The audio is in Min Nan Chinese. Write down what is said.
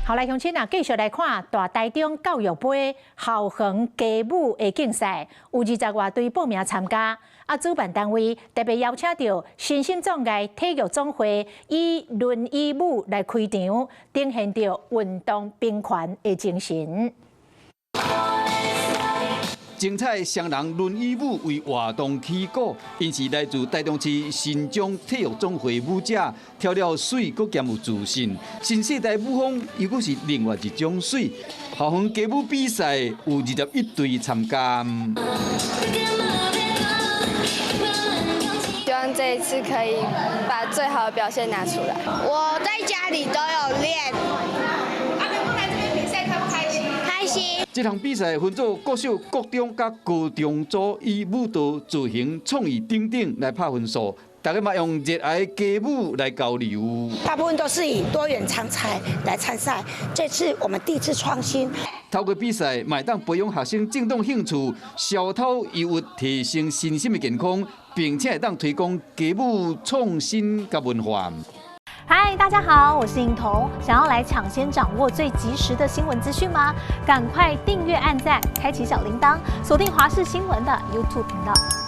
好來，鄉親啊，繼續來看大台中教育杯校園街舞的競賽，有20外隊報名參加。啊，主辦單位特別邀請著身心障礙體育總會以輪椅舞來開場，展現著運動平權的精神。精彩雙人輪椅舞為活動起鼓，𪜶是來自台中市身障體育總會舞者，跳了媠，閣兼有自信。新世代舞風又閣是另外一種媠。校園街舞比賽有21隊參加。希望這一次可以把最好的表現拿出來。我在家裡都有練。阿明來這邊比賽開不開心？開心。這場比賽分做國小、國中佮高中組，以舞蹈、造型、創意等等來拍分數。大家嘛用熱愛街舞來交流。大部分都是以多元長才來參賽，這次我們第一次創新。透過比賽，嘛會當培養學生正當興趣，消除憂鬱，提升身心的健康，並且會當推廣街舞創新佮文化。嗨，大家好，我是穎彤。想要來搶先掌握最及時的新聞資訊嗎？趕快訂閱、按讚、開啟小鈴鐺，鎖定華視新聞的 YouTube 頻道。